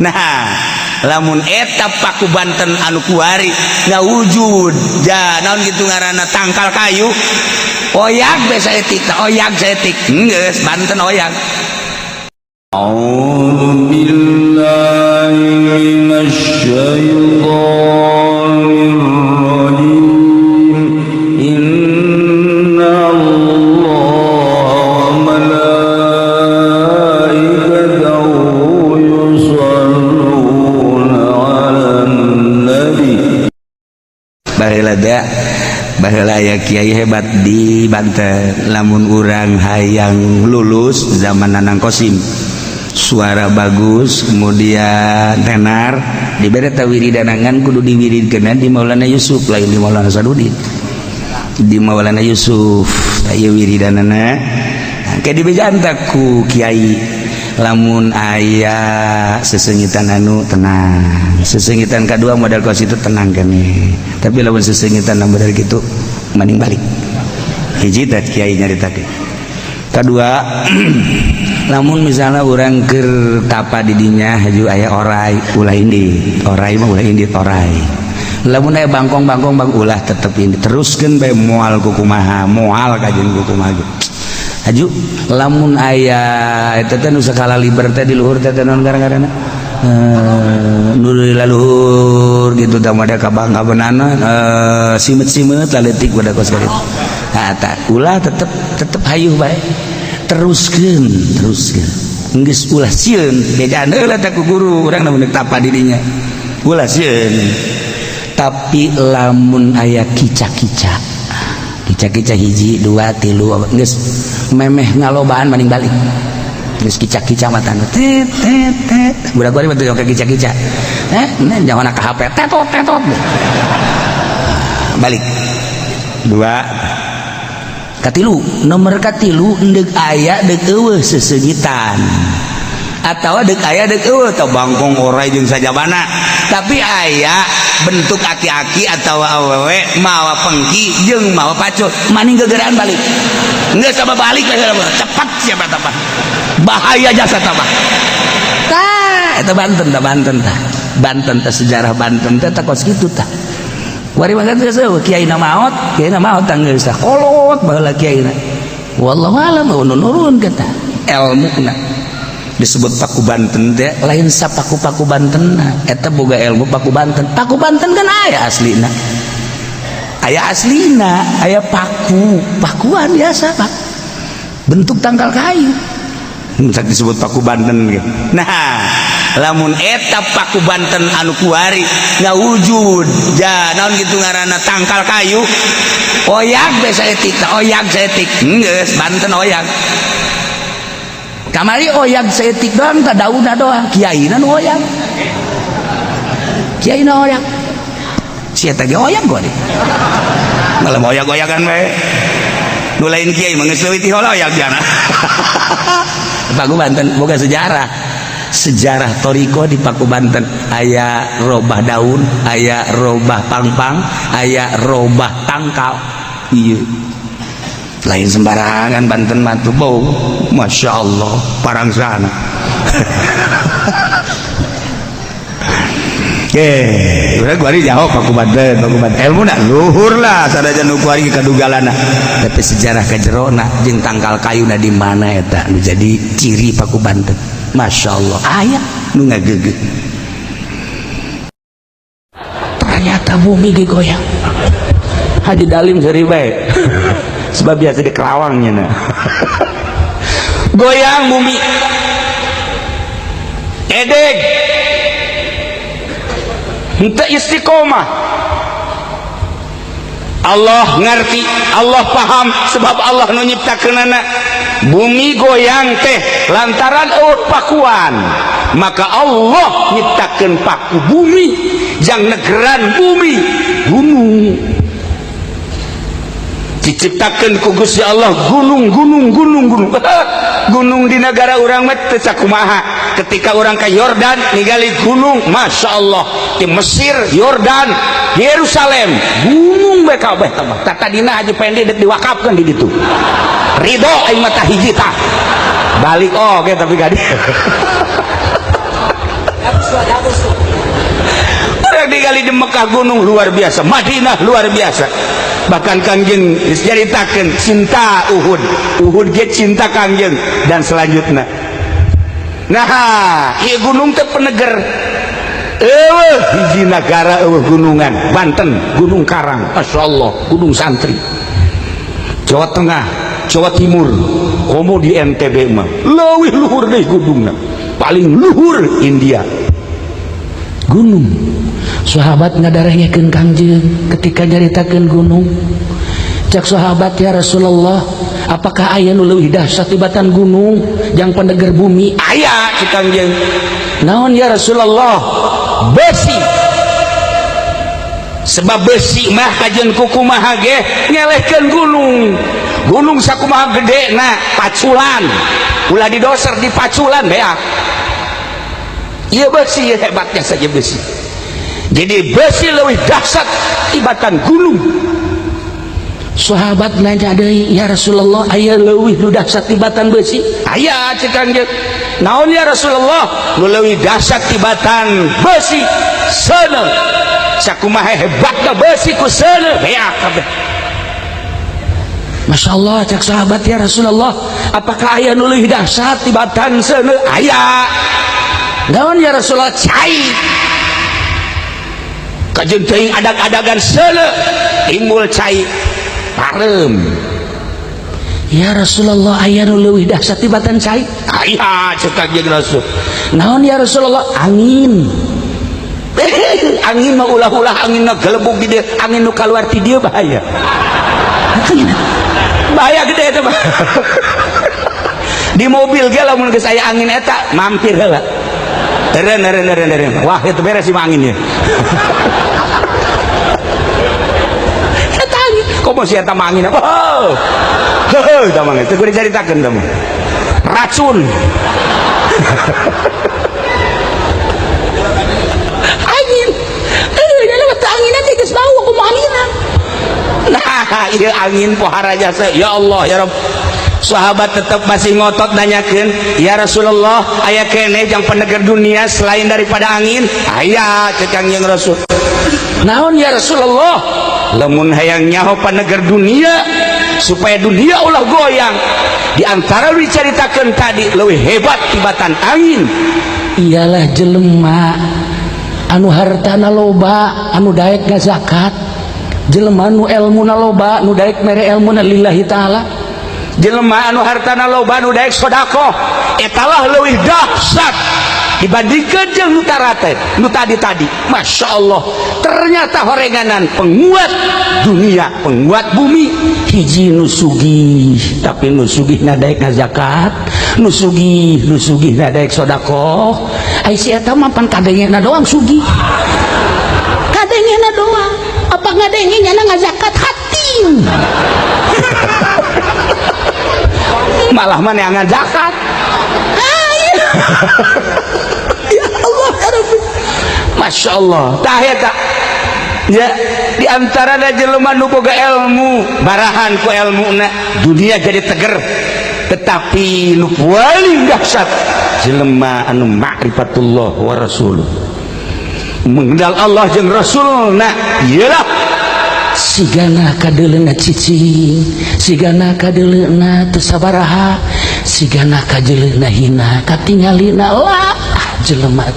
Nah, lamun eta Paku Banten anu kuari ngawujud ja naon gitu ngaranna, tangkal kayu oyag be saeutik tah, oyag saeutik geus Banten oyag. أعوذ بالله من الشيطان الرجيم. إن الله وملائكته يصلون على النبي. Baheula da, baheula aya kiai hebat di Banten. Lamun urang hayang lulus zaman Nanang Kosim, suara bagus, kemudian tenar, dibere ta wiridanangan, kudu diwiridkeun di Maulana Yusuf, lain di Maulana Sadudin, di Maulana Yusuf. Aya wiridanana kayak dibejaan ku kiai, lamun aya sesengitan anu tenang, sesengitan kedua modal kos itu tenang kene, tapi lamun sesengitan modal gitu mending balik. Hiji teh kiai nyaritakeun. Kedua, lamun misalnya orang keur tapa di dinya haju aya orai, ulah indit orai mah, ulah indit orai. Lamun aya bangkong bangkong bang, ulah, tetep ini teruskeun bae, moal kukumaha, moal kajeun kukumaha gitu. Haju lamun aya eta teh nu sakala liber teh di luhur teh naon gara-garana, eh nu di luhur gitu tah, mah ka bangka benana, eh simet-simet laletik pada kos kitu. Nah, tah ulah, tetep tetep hayuh bae, teruskeun teruskeun geus, ulah sieun. Bejaan heula teh ku guru urang lamun tapa di dinya ulah sieun. Tapi lamun aya kica-kica, kica-kica hiji dua tilu, geus memeh ngalobaan mending balik. Geus kica-kica matan tet tet tet, budak gua betul kayak kica-kica, eh jangan ka HP tetot tetot, balik. Dua, katilu, nomor katilu, endek aya dek eueuh sesegitan atau dek aya dek eueuh atau bangkong orai jeung sajabana, tapi aya bentuk aki-aki atau awewe mawa pengki jeung mawa pacul, maning gegeraan balik. Geus sama balik cepat siapa tambah bahaya jasa tambah. Tah eta Banten tah, Banten tah, Banten tah, sejarah Banten teh tah kos kitu tah. Wari mah geus eueuh kiai na maot, kiai na maot tah, geus tah kolot baheula kiai na. Wallahu alam nu nurun kata ilmuna disebut Paku Banten teh lain sapaku-paku Banten, eta boga ilmu Paku Banten. Paku Banten kan aya aslina, aya aslina, aya paku pakuan biasa pak, bentuk tangkal kayu. Bisa disebut Paku Banten gitu. Nah, lamun eta Paku Banten anu kuari ngawujud ja naon gitu ngaranna, tangkal kayu oyag be saeutik tah, oyag saeutik geus Banten oyag. Kamari oyag saeutik doang tah, daunna doang, kiaina nu oyag, kiaina oyag, sia teh ge oyag gua deh malah oyag-oyagan bae. Nu lain kiai mah geus leuwih ti oyag jana. Paku Banten boga sejarah, sejarah toriko di Paku Banten aya robah daun, aya robah pangpang, aya robah tangkal. Iya, lain sembarangan Banten mah tuh bau, masya Allah parang sana. Eh, udah gua jauh Paku Banten, Paku Banten. Ilmu nak luhur lah, sadajan nu kuari kadugalana. Tapi sejarah kajerona jeung tangkal kayuna di mana eta nu jadi ciri Paku Banten. Masya Allah, aya nu ngageugeuh. Ternyata bumi goyang. Haji Dalim seuri bae. Sebab biasa di Kerawangnya nah. Goyang bumi. Edeg. Henteu istiqomah. Allah ngerti, Allah paham, sebab Allah nu nyiptakeunana. Bumi goyang teh lantaran eueuh pakuan. Maka Allah nyiptakeun paku bumi jang negeran bumi, gunung. Diciptakeun ku Gusti Allah gunung, gunung, gunung, gunung. Gunung di negara urang mah teu sakumaha. Ketika orang ke Yordan ningali gunung, Masya Allah, di Mesir, Yordan, Yerusalem, gunung bae kabeh tambah. Tah tadina Haji Pendi dek diwakafkeun di ditu. Ridho aing mah tah hiji tah. Balik oke, tapi gadi. Urang digali di Mekah gunung luar biasa, Madinah luar biasa. Bahkan Kangjeng diceritakeun cinta Uhud, Uhud ge cinta Kangjeng dan selanjutnya. Nah, ieu gunung teh peneger. Eueuh hiji nagara eueuh gunungan, Banten, Gunung Karang, Masya Allah, Gunung Santri. Jawa Tengah, Jawa Timur, komo di NTB mah leuwih luhur deui gunungna. Paling luhur India. Gunung. Sahabat ngadarengekeun Kangjeng ketika nyaritakeun gunung. Cak sahabat, ya Rasulullah, apakah aya nu leuwih dahsyat tibatan gunung jang peneger bumi? Aya cek Kangjeng. Naon ya Rasulullah? Besi. Sebab besi mah kajeun kukumaha ge ngelehkeun gunung. Gunung sakumaha gede na paculan. Ulah didoser dipaculan beak. Ieu besi hebatnya saja besi. Jadi besi leuwih dahsyat tibatan gunung. Sahabat nanya deui, ya Rasulullah, aya leuwih nu dahsyat tibatan besi? Aya cek Kangjeng. Naon ya Rasulullah? Nu leuwih dahsyat tibatan besi seuneu. Sakumaha hebatna besi ku seuneu beak kabeh. Masya Allah, cak sahabat, ya Rasulullah, apakah aya nu leuwih dahsyat tibatan seuneu? Aya. Naon ya Rasulullah? Cai. Kajeun teuing adag-adagan seuneu timbul cai pareum. Ya Rasulullah, aya nu leuwih dahsyat tibatan cai? Aya cek Kangjeng Rasul. Naon ya Rasulullah? Angin. Angin mah ulah-ulah angin gelebug di dieu, angin nu kaluar ti dieu bahaya. Bahaya gede eta mah. Di mobil ge lamun geus aya angin eta mampir heula. Eren eren eren eren. Wah, itu beres sih angin ya. Eta angin. Komo si eta mah angin. Oh. Heuh, eta mah teu kudu dicaritakeun eta mah. Racun. Angin. Dalam angin nanti geus bau kumaha anginan. Nah, ieu angin pohara jasa. Ya Allah, ya Rabb. Sahabat tetap masih ngotot nanyakeun, ya Rasulullah, aya keneh jang peneger dunia selain daripada angin? Aya cek Kangjeng Rasul. Naon ya Rasulullah? Lamun hayang nyaho paneger dunia supaya dunia ulah goyang, di antara dicaritakeun tadi leuwih hebat tibatan angin ialah jelema anu hartana loba anu daek ngazakat, jelema nu elmuna loba nu daek mere elmuna lillahi ta'ala, jelema anu hartana loba nu daek sedekah, etalah leuwih dahsyat dibandingkeun jeung nu tarate nu tadi-tadi. Masya Allah, ternyata horenganan penguat dunia, penguat bumi. Hiji nu sugih tapi nu sugih daek ngazakat, nu sugih daek sedekah. Ai si eta mah pan kadengena doang sugih, kadengena doang, apa ngadenge nyana ngazakat hati malah mana yang ngazakat. Ya Allah ya Rabbi, Masya Allah. Tah eta ya, di antara jelema nu boga ilmu barahan ku elmuna dunia jadi teger, tetapi nu paling dahsyat jelema anu ma'rifatullah wa rasuluh, mengenal Allah jeung Rasulna. Iyalah sigana kadeleuna cicing, sigana kadeleuna teu sabaraha, sigana kajeleuna hina, katingalina lah jelema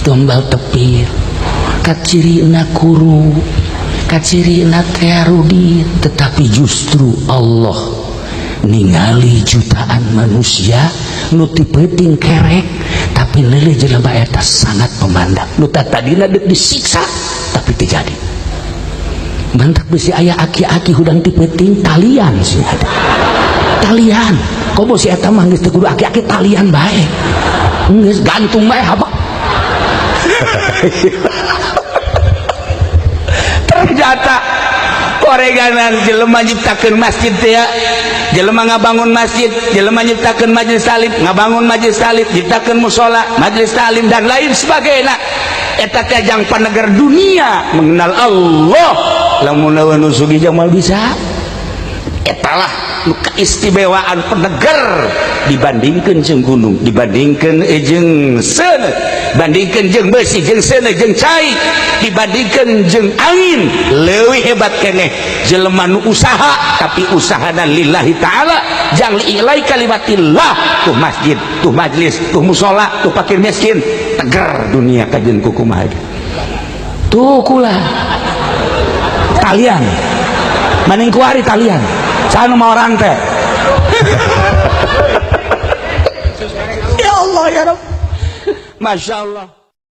tombal tepir, kacirina kuru, kacirina tearudi, tetapi justru Allah ningali jutaan manusia nu ti peuting kerek, tapi leuleuh jelema eta sangat memandang nu tadina deuk disiksa tapi teu jadi. Mantak besi aya aki-aki hudang ti peuting talian sih ada. Talian. Komo si eta mah geus teu kudu aki-aki talian bae. Geus gantung bae habak. Ternyata koreganan jelema nyiptakeun masjid teh, jelema ngabangun masjid, jelema nyiptakeun majelis taklim, ngabangun majelis taklim, nyiptakeun mushola, majelis taklim dan lain sebagainya. Eta teh jang paneger dunia mengenal Allah. Lamun lawan nu sugih jamal bisa. Etalah nu keistimewaan peneger dibandingkan jeung gunung, dibandingkan jeung seuneu, bandingkan jeung besi, jeung seuneu, jeung cai, dibandingkan jeung angin. Leuwih hebat keneh jelema nu usaha, tapi usahana lillahi ta'ala, jang li'ilai kalimatillah. Tuh masjid, tuh majlis, tuh musola, tuh fakir miskin, teger dunia kajen kukumaha. Tuh kula talian maning kuari talian saha nu mau orang teh. Ya Allah ya Rabb, Masya Allah.